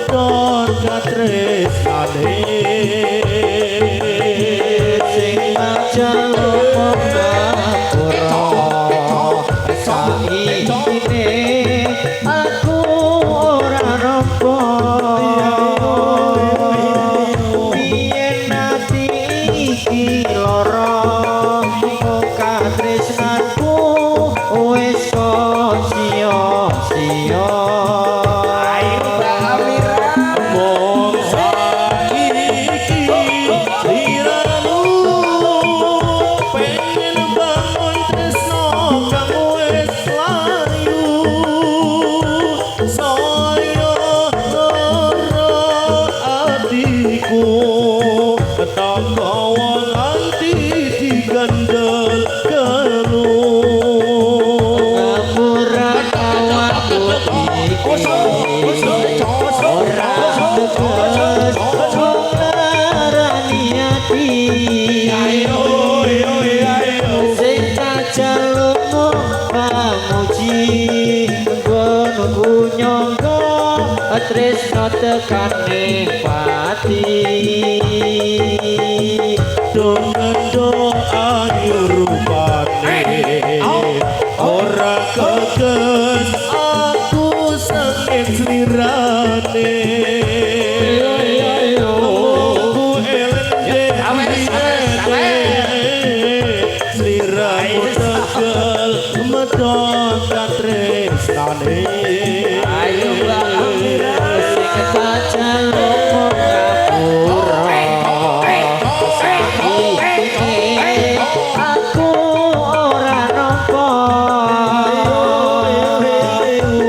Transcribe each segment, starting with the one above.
Medhot katresnane. Sing jaluk ngapura, saikine aku ora nampa. Biyen ati iki lara, katresnanku wis kok sia-sia. Ayo, Mbak Amira. Mung saiki sliramu pengen bangun tresno kang wis layu, saya lara atiku tak gawa nganti digandel gelu. Ngapura awakku iki ora teges mung larani ati. Ayo yo ayo. Sing tak jaluk mung pamuji, nggonku nyangka tresno tekane pati. Dongendo ayu rupane, ora keges aku sengit slirane. Ku eleng sliramu tegel medhot katresnane. Ayo, Mbak Amira. Sing tak jaluk mung ngapura, saiki aku ora nampa.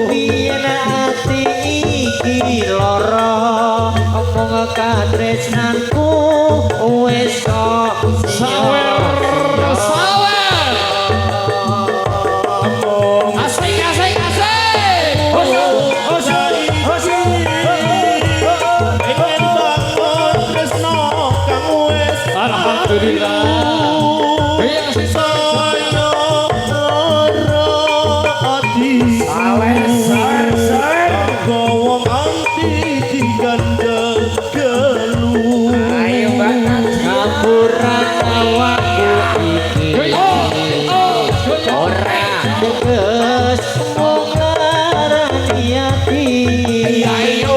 Biyen ati iki lara, mung katresnanku wis kok Sawer, sawer. Mung Asik, asik, asik. pengen bangun tresno kang wis Alhamdulillah. Iya, sing saya lara ati. Sawer, sawer, sawer. Gawa nganti digandel gelu. Ayo, Mbak Nadia. Ngapura awakku iki ora teges mung larani ati. Ayo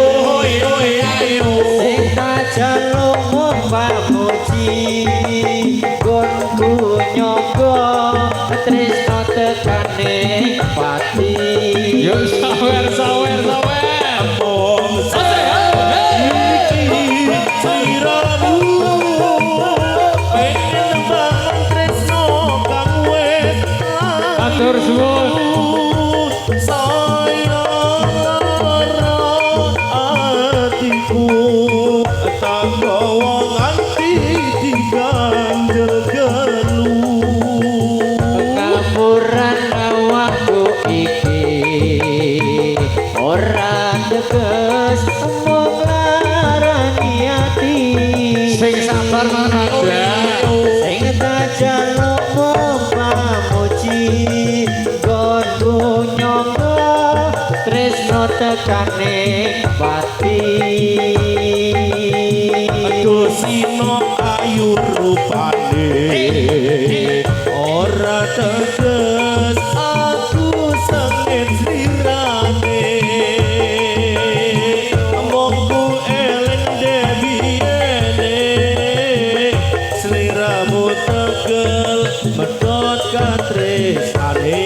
yo ayo. Sing tak jaluk mung pamuji, nggonku nyangka tresno tekane pati. Yo, sawer, sawer, sawer. Mung saiki sliramu pengen bangun tresno kang wis Matur suwun. Saya lara atiku tak gawa nganti digandel gelu. Ngapuran awakku iki ora teges mung larani ati. Sing sabar, Mas Nada. Sing tak jaluk mung pamuji, nggonku nyangka tresno tekane pati. Dosino ayu rupane, ora teges aku sengit slirane. Mongku eleng debiyene sliramu tegel medhot katresnane.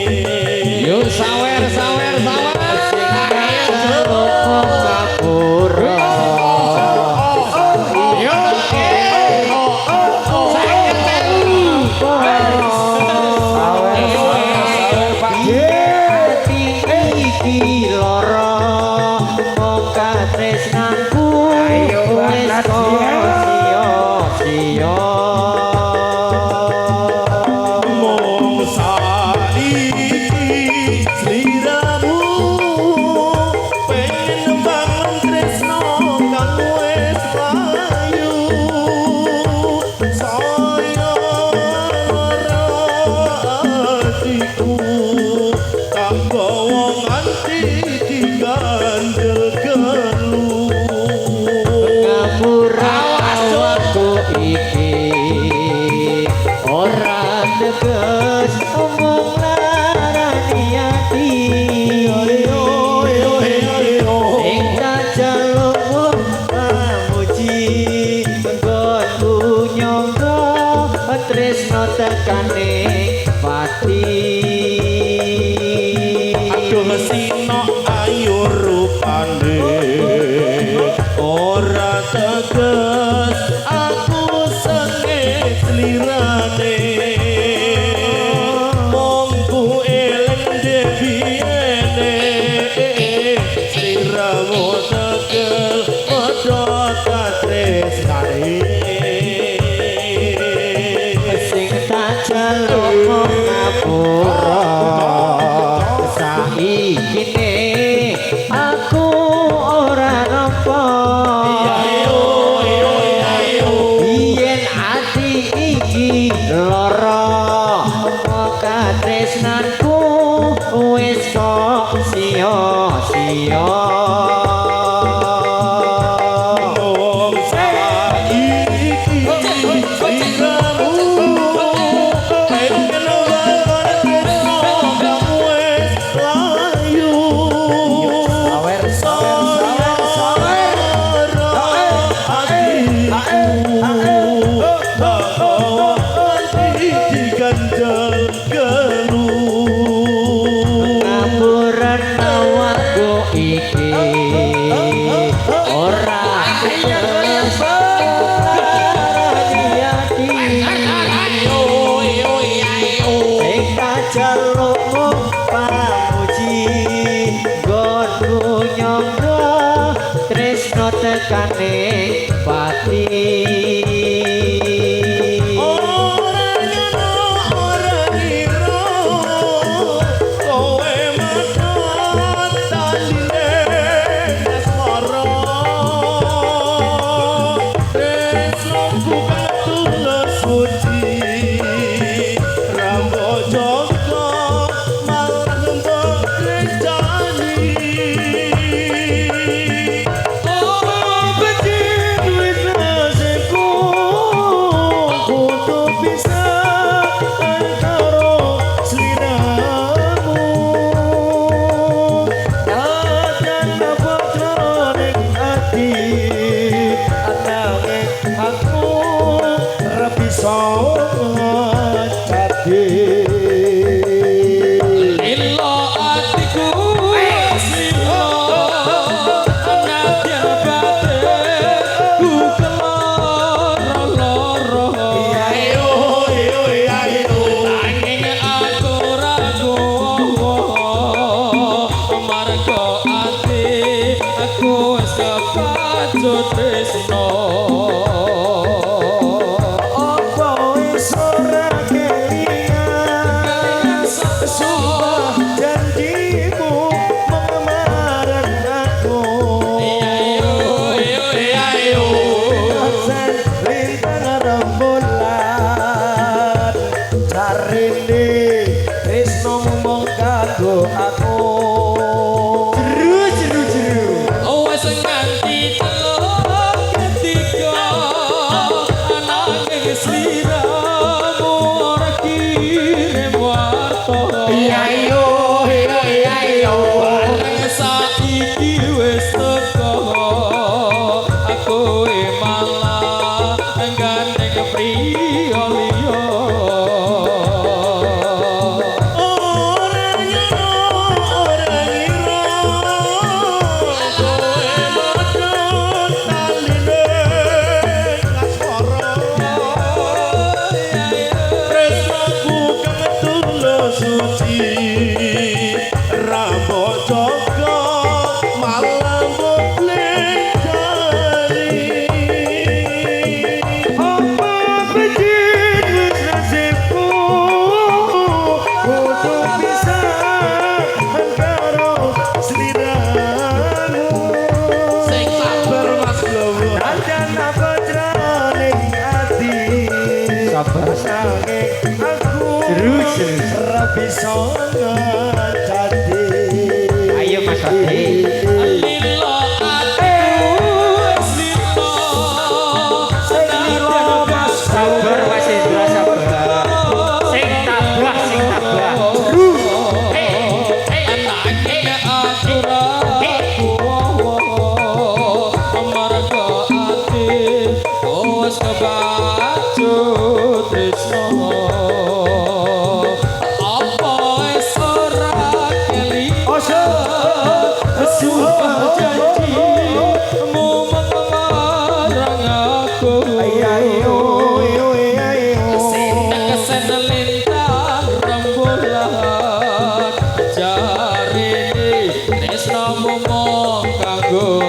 Yo, sawer, sawer, sawer. Jaluk mung ngapura. Yo. rupane ora teges aku sengit slirane mung ku eling debiyene sliramu tegel padha katresnane sing tak jaluk ngapura saiki aku ora nampa yen ati iki lara katresnanku wis kok sia-sia. Mung saiki sliramu pengen banget tresno kang wis layu. Sawer sawer sawer sawer. Diganjel gelu Ngapuran awakku iki ora teges ati sing tak jaluk mung pamuji nggonku nyangga tresno tekane pati. Ora nyana ora ngira kowe medhot taline asmara tresnoku kang tulus suci rambut joko malah mbok tresnani. Oh becik wis nasibku kudu pisah karo sliramu najan apa jroning ati ananging aku ora bisa ngecati. Lilo atiku wis lilo nadyan batinku keloro-loro nanging aku ora gowo marga ati aku wis kepacut tresno. Apa wis ora kelingan sumpah janjimu mengemaran aku Sen lintang rembulan jarine tresnomu mung kanggo aku. Jeru jeru jeru. Wis nganti telung ketiga ananging sliramu ora kirim warta. Bareng saiki wis teko aku malah gandeng priya liya. Ora nyana ora ngira kowe medhot taline asmara tresnaku kang tulus suci rambut jaga malah mbok blenjani. Apa becik wis nasibku kudu pisah karo sliramu Sing sabar Mas Glowo. Najan apa jroning ati Sabar. nanging aku Jeru jeru. ora bisa ngecati. Ayo Mas Adi. Lilo atiku wis lilo Sing lilo Mas Sabar Mas Indra sabar. Sing tabah sing tabah. Ananging aku ra kuwo marga ati wis kebacut tresno. Apa wis ora kelingan Sumpah. Janjimu mung marang aku. Ayo yo ayo. Sing kesen lintang rembulan, jarine tresnamu mung kanggo